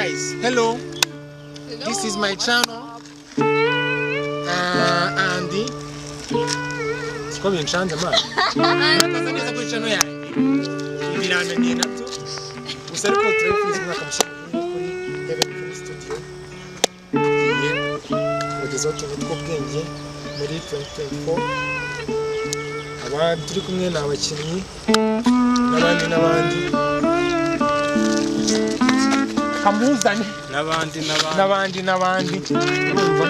Guys, hello. This is my channel. And siko binshanze man. Murakaza neza kuri channel yanjye. Birananiye nabyo. Gusa ariko turabifuriza umwaka mushya muhire kuri Heaven Film Studio. Tugiye kubagezaho utuntu tw'ubwenge muri 2024. Aba turi kumwe ni abakinnyi n'abandi n'abandi. Kamuzane. N'abandi n'abandi. N'abandi n'abandi, urumva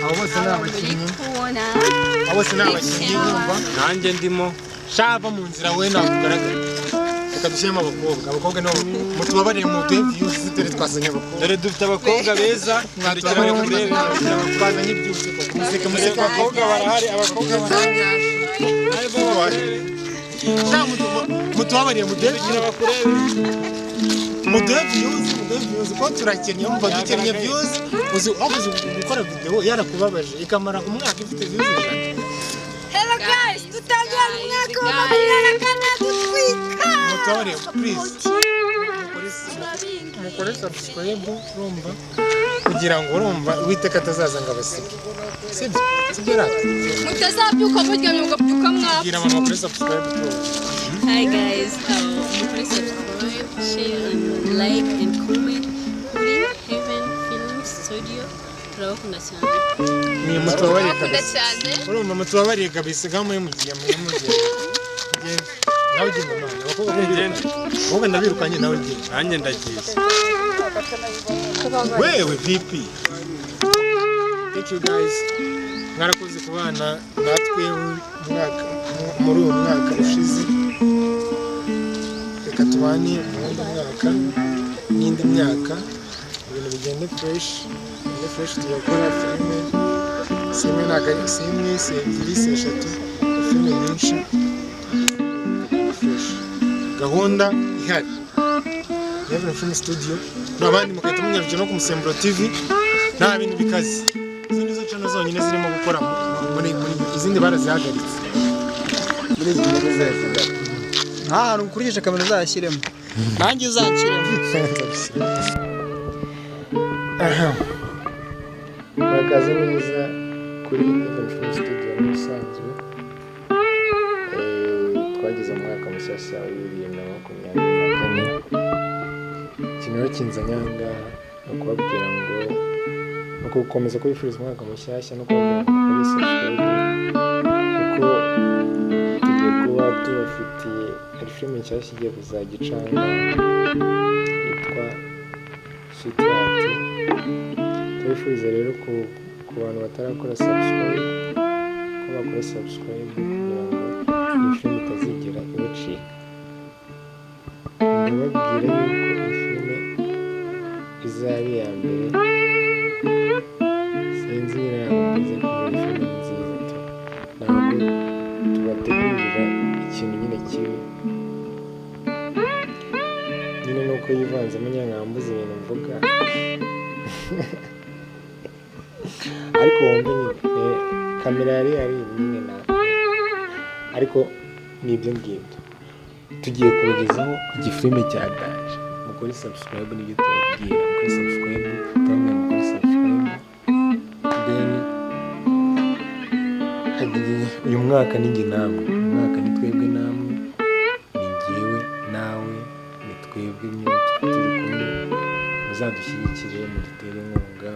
abo bose ni abakinnyi, abo bose ni abakinnyi, urumva. Nanjye ndimo. Shava mu nzira we, ntabwo ugaragara. Reka dushyiremo abakobwa. Abakobwa nibo mutubabarire, mu duhe views, dore twazanye abakobwa. Dore dufite abakobwa beza. Mwatubabarire. Kurebe. Twazanye ibyuzi koko, museke museke. Abakobwa barahari, abakobwa barahari. Sha, mutubabarire muduhe views, muduhe views, muduhe views ko turakennye. Umva, dukennye views. Uzi wabuze gukora video yarakubabaje ikamara umwaka ifite views 100? Hello guys, dutangira umwaka wa 24 dutwika. Mutubabarire please, mukore subscribe, urumva, kugira ngo, urumva, Uwiteka atazaza ngo abasige. Sibyo? Sibyo rata? Mutazabyuka muryamye mugabyuka mwapfa. Bwira mama kuri subscribe tu. Hi guys, mukore subscribe, share and like and comment kuri Heaven Film Studio. Turabakunda cyane. Ni mutubabarire Turabakunda kabisa. cyane. Urumva, mutubabarire kabisa. Gamu mugiye mugiye mugiye, nawe ugenda mwana. Abakobwa ndabirukanye, abakobwa ndabirukanye, nawe ugenda. Nanjye ndagiye. Wewe VP, thank you guys, mwarakoze kubana natwe umwaka, muri uyu mwaka ushize. Reka tubane mu wundi mwaka n'indi myaka, ibintu bigende fresh, bigende fresh. Tugiye gukora filime, si imwe, ntabwo ari si imwe, si ebyiri, si eshatu, filime nyinshi, bikagenda fresh. Gahunda ihari, Heaven Film Studio n'abandi, mugahita munyarukira no ku Musemburo TV. Nta bintu bikaze, izo nizo channel zonyine zirimo gukora muri izindi barazihagaritse. Muri izi nyungu zose Nta hantu ukurikije kamera uzashyiremo, nanjye uzanshyiremo. Aha. Murakaza neza kuri Heaven Film Studio. Nk'ibisanzwe, twageze mu mwaka mushyashya wa 2024. Ikintu rero kinzanye aha ngaha ni ukubabwira ngo, ni ukukomeza kubifuriza umwaka mushyashya no kubabwira ngo mukore subscribe, kuko tugiye kuba tubafitiye, hari filime nshyashya igiye kuzajya icanga yitwa Sweetheart. Tubifuriza rero ku bantu batarakora subscribe ko bakora subscribe kugira ngo iyi filime itazigera ibacika. Ndababwira yuko iyi filime izaba iya mbere. Sinzi nyine, ntabwo mbizi, ariko iyi filime ni nziza tu. Ntabwo tubategurira ikintu nyine kibi nyine, nuko yivanzemo nyangambuza ibintu mvuga, ariko wumve nyine kamera yari nyine na, ariko ni ibyo ngibyo. Tugiye kubagezaho igifilime cya danger. Mukore subscribe, nibyo tubabwira. Mukore subscribe, turababwira mukore subscribe. Then hagiye uyu mwaka ni njye namwe, uyu mwaka ni twebwe namwe, ni njyewe nawe, ni twebwe nyine turi kumwe. Muzadushyigikire, mudutere inkunga.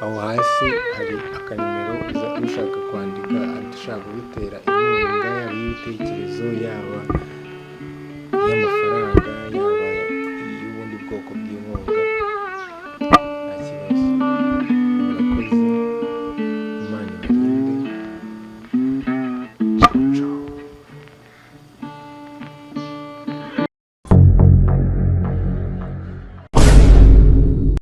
Aho hasi hari akanimero, uza ushaka kwandika, ushaka kudutera inkunga, yaba iy'ibitekerezo, yaba iy'amafaranga, yaba iy'ubundi bwoko bw'inkunga.